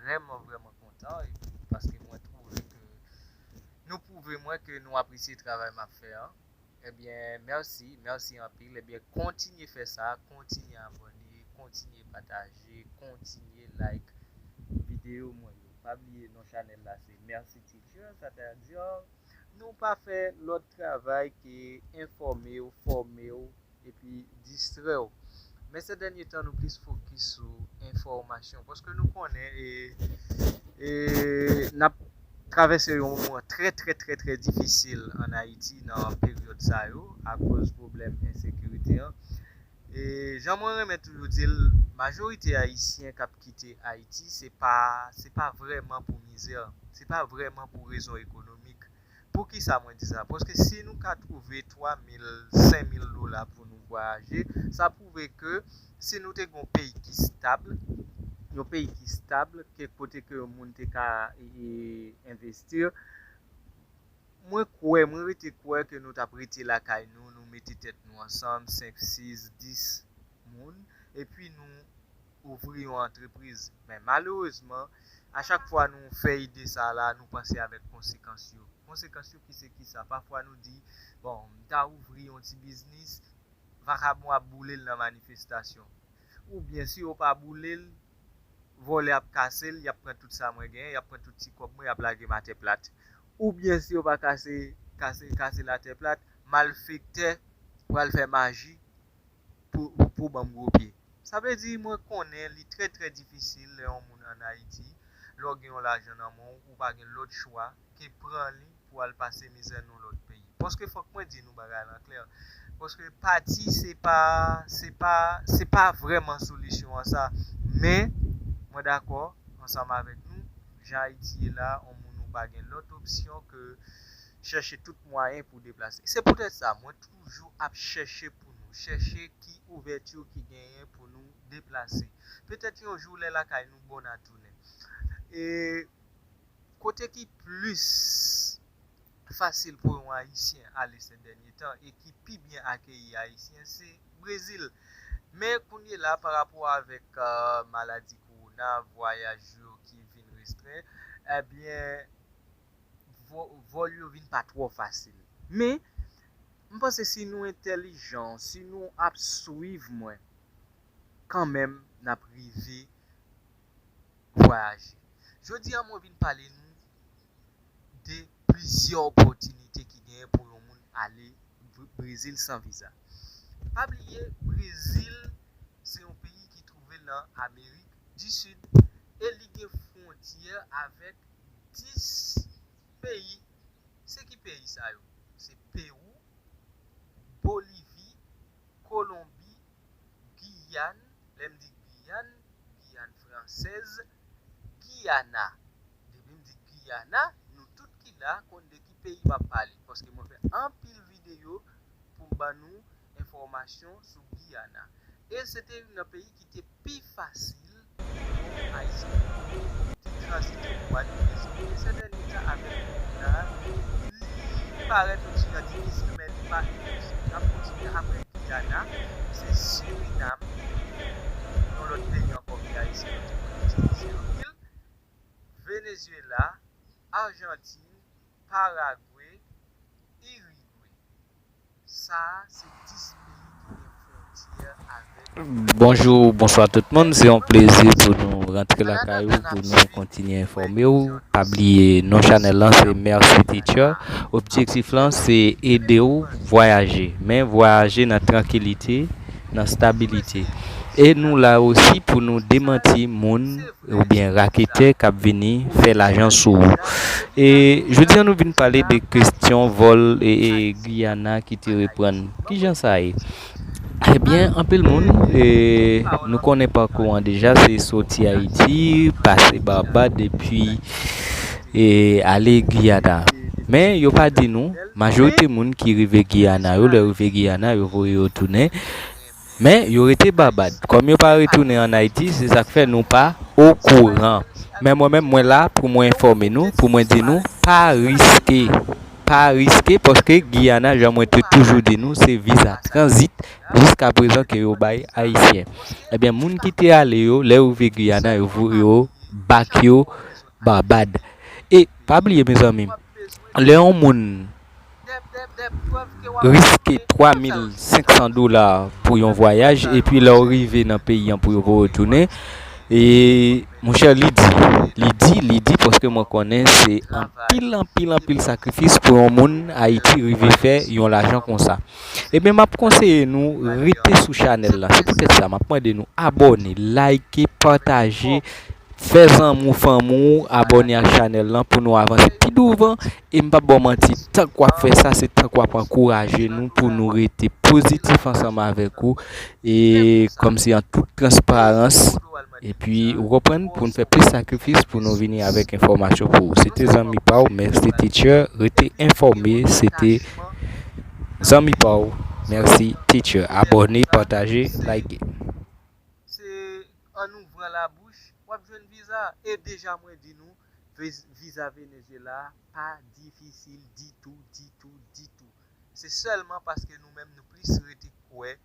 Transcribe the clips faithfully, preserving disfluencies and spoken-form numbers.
vrèman, vrèman kontan, epi paske mwen twouve ke nou pwouve mwen ke nou apresye travay m ap fè an. Ebyen, mèsi, mèsi anpil. Ebyen, kontinye fè sa, kontinye abòne, kontinye pataje, kontinye like videyo mwen yo. Pa bliye non chanèl la se Mercy Teacher, sètadi nou pa fè lòt travay ke enfòme w, fòme w, epi distrè w. Men sè dènye tan nou plis fokis sou enfòmasyon, paske nou konnen e, e n ap travèse yon moman trè, trè, trè, trè difisil ann Ayiti nan peryòd sa yo, akoz pwoblèm ensekirite an. E jan mwen renmen toujou di l, majorite Ayisyen k ap kite Ayiti, se pa, se pa vrèman pou mizè, se pa vrèman pou rezon ekonomik. Poukisa mwen di sa? Paske si nou ka twouve twa mil, senk mil dola pou nou vwayaje, sa pwouve ke si nou te gen yon peyi ki stab, yon peyi ki stab, ke kote ke yon moun te ka e, e, envesti, mwen kwè, mwen rete kwè ke nou t ap rete lakay nou, nou mete tèt nou ansanm, senk, sis, dis moun, epi nou ouvri yon antrepriz. Men malerezman, a chak fwa nou fè ide sa la, nou panse avèk konsekans yo. Konsekans yo ki se kisa? Pafwa nou di, bon, m ta ouvri yon ti biznis, vakabon ap boule l nan manifestasyon. Oubyen si yo pa boule l, vòlè ap kase l, y ap pran tout sa mwen genyen, y ap pran tout ti kòb mwen, y ap lage m atè plat. Oubyen si yo pa kase, kase, kase l atè plat, malfektè pral fè maji pou, pou ban m gwo pye. Sa vle di, mwen konnen li trè, trè difisil lè yon moun ann Ayiti, lè w gen yon lajan nan men w, ou pa gen lòt chwa ke pran li pou al pase mizè nan lòt peyi. Paske fòk mwen di nou bagay lan klè. Paske pati se pa, se pa, se pa vrèman solisyon an sa. Men, mwen dakò ansanm avèk nou, jan Ayiti ye la, yon moun ou pa gen lòt opsyon ke chèche tout mwayen pou deplase. Se poutèt sa, mwen toujou ap chèche pou nou, chèche ki ouvèti ki genyen pou nou deplase. Petèt yon jou lè lakay nou bon n a tounen. E kote ki plis fasil pou yon Ayisyen ale sè dènye tan e ki pi byen akeyi Ayisyen se Brezil. Men kounye la, pa rapò avèk, euh, maladi kowona, vwayaj yo ki vin restren, ebyen, vò-, vòl yo vin pa twò fasil. Men, m panse si nou entèlijan, si nou ap swiv mwen, kanmenm n ap rive vwayaje. Jodi a, mwen vin pale nou de plizyè opòtinite ki genyen pou yon moun ale Br-, Brezil san viza. Pa bliye, Brezil se yon peyi ki twouve l nan Amerik di Sid e li gen fwontyè avèk dis peyi. Se ki peyi sa yo? Se Pewou, Bolivi, Kolonbi, Giyàn, lè m di Giyàn, Giyàn fransèz, Giyana. Depi m di Giyana, nou tout ki la konn de ki peyi m ap pale, paske mwen fè anpil videyo pou m ban nou enfòmasyon sou Giyana. E se te youn nan peyi ki te pi fasil pou yon Ayisyen te tranzite pou al Brezil. E sètènman avèk kowona, li parèt yon ti jan difisil, men li pa enposib. N ap kontinye apre Giyana, se Surinam, yon lòt peyi ankò ke Ayisyen yo te konn itilize anpil, Venezuela, Ajantin, Paragwe, Irigwe. Sa a se dis peyi ki gen fwontyè avèk Bonjou, bonswa tout moun. Se yon plezi pou nou rantre lakay ou, pou nou kontinye enfòme w. Pa bliye, non chanèl lan se Mercy Teacher. Objektif lan se ede w vwayaje, men vwayaje nan trankilite, nan stabilite. E nou la osi pou nou demanti moun oubyen raketè k ap vini fè lajan sou ou. E jodi a nou vin pale de kestyon vòl e, e Giyana ki te reprann. Kijan sa ye? Ebyen, anpil moun, e, nou konnen pakou an deja, se soti Ayiti, pase Babad, epi, e, ale Giyana. Men, yo pa di nou, majorite moun ki rive Giyana yo, lè yo rive Giyana, yo voye yo tounen. Men, yo rete Babad. Kòm yo pa retounen ann Ayiti, se sa k fè nou pa okouran. Men mwen menm, mwen la pou mwen enfòme nou, pou mwen di nou, pa riske. Pa riske, paske Giyana, jan mwen te toujou di nou, se viza tranzit jiska prezan ke yo bay Ayisyen. Ebyen, moun ki te ale yo, lè yo rive Giyana, yo, vo-, yo bak yo Barbad. E pa bliye, mezanmi, lè yon moun riske twa mil senk san dola pou yon vwayaj, epi lè w rive nan peyi an pou yo voye w tounen, e monchè, li di, li di, li di, paske mwen konnen se anpil, anpil, anpil sakrifis pou yon moun Ayiti rive fè yon lajan konsa. Ebyen, m ap konseye nou rete sou chanèl la. Se poutèt sa, m ap mande nou abòne, like, pataje, fè zanmi w, fanmi w abòne ak chanèl lan pou nou avanse pi douvan. E m p ap ba w manti, tank w ap fè sa, se tank w ap ankouraje nou pou nou rete pozitif ansanm avèk ou, e kòmsi an tout transparans. Epi, ou konprann, pou n fè plis sakrifis pou nou vini avèk enfòmasyon pou ou. Se te zanmi pa w, Mèsi Teacher, rete enfòme, se te zanmi pa w, Mèsi Teacher. Abòne, pataje, like. Se an ouvran labouch, w ap jwenn viza. E deja mwen di nou, viz-, viza Venezuela pa difisil ditou, ditou, ditou. Se sèlman paske nou menm nou plis rete kwè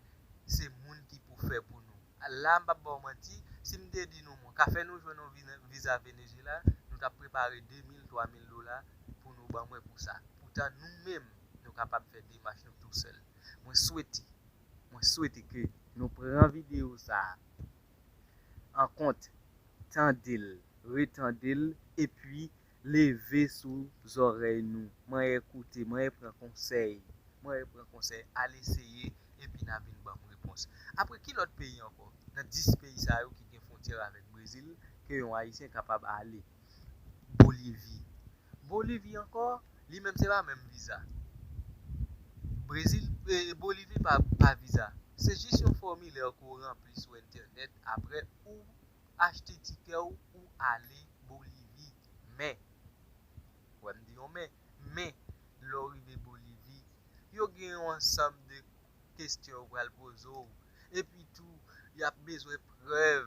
se moun ki pou fè pou nou. La, m p ap ba w manti, si m te di nou mwen ka fè nou jwenn yon vi-, viza Venezuela, nou t ap prepare de mil, twa mil dola pou nou ban mwen pou sa. Poutan nou menm, nou kapab fè demach nou tou sèl. Mwen swete, mwen swete ke nou pran videyo sa a an kont, tande l, retande l, epi leve sou zòrèy nou. Mwen ekoute, mwen pran konsèy, mwen pran konsèy, al eseye, epi n a vin ban m repons. Apre, ki lòt peyi ankò, nan dis peyi sa yo ki gen fwontyè avèk Brezil, ke yon Ayisyen kapab ale? Bolivi. Bolivi ankò, li menm se pa menm viza. Brezil, e, Bolivi pa, pa viza. Se jis yon fòmilè ke w ranpli sou entènèt, apre ou achte tikè w, ou ale Bolivi. Men, wè m di yon men, men, lè w rive Bolivi, yo gen yon ansanm de kesyon yo pral poze w. Epi tou, y ap bezwen prèv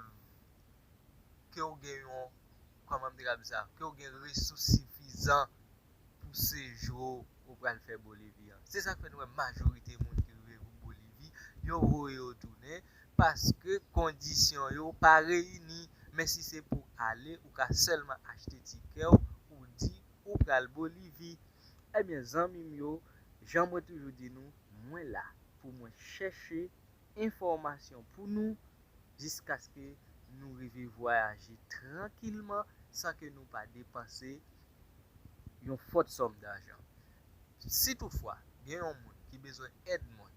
ke w gen yon, kòman m te ka di sa, ke w gen resous sifizan pou sejou ou pral fè Bolivi an. Se sa k fè nou wè majorite moun ki rive Bolivi, yo voye yo tounen, paske kondisyon yo pa reyini. Men si se pou ale, ou ka sèlman achte tikè w, ou di ou pral Bolivi. Ebyen, zanmi m yo, jan mwen toujou di nou, mwen la pou mwen chèche enfòmasyon pou nou jiskaske nou rive vwayaje trankilman san ke nou pa depanse yon fòt sòm dajan. Si toutfwa gen yon moun ki bezwen èd mwen,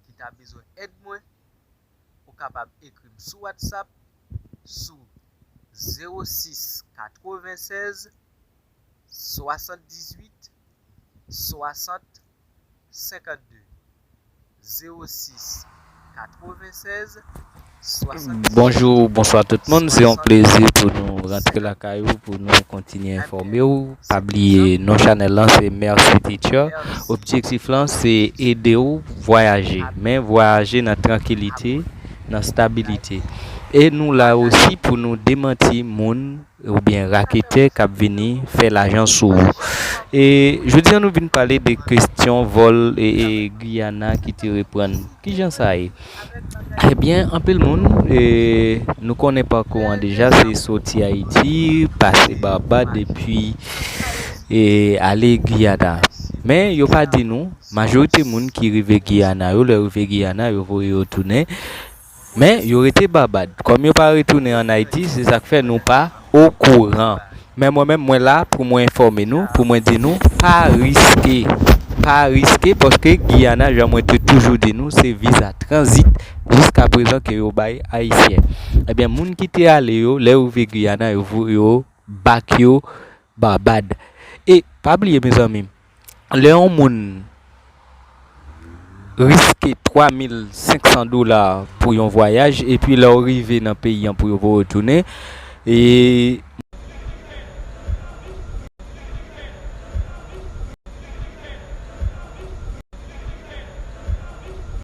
ki ta bezwen èd mwen, ou kapab ekri m sou WhatsApp sou zewo sis katrevennsèz swasanndizuit swasant senkannde. Zewo sis katrevennsèz swasanndizuit. Bonjou, bonswa tout moun. Se yon plezi pou nou rantre lakay ou, pou nou kontinye enfòme w. Pa bliye, non chanèl lan se Mercy Teacher. Objektif lan se ede w vwayaje, men vwayaje nan trankilite, nan stabilite. E nou la osi pou nou demanti moun oubyen raketè k ap vini fè lajan sou ou. E jodi a, nou vin pale de kesyon vòl e, e Guyana ki te reprann. Kijan sa ye? Ebyen, anpil moun, e, nou konnen pakou an deja, se soti Ayiti, pase Barbad, epi, e, ale Giyana. Men, yo pa di nou, majorite moun ki rive Giyana yo, lè yo rive Giyana, yo voye yo tounen. Men, yo rete Barbad. Kòm yo pa retounen ann Ayiti, se sa k fè nou pa okouran. Men mwen menm, mwen la pou mwen enfòme nou, pou mwen di nou, pa riske. Pa riske, paske Giyana, jan mwen te toujou di nou, se viza tranzit jiska prezan ke yo bay Ayisyen. Ebyen, moun ki te ale yo, lè yo rive Giyana, yo vo-, yo bak yo Barbad. E pa bliye, mezanmi, lè yon moun riske twa mil senk san dola pou yon vwayaj, epi lè w rive nan peyi an pou yo voye w tounen, e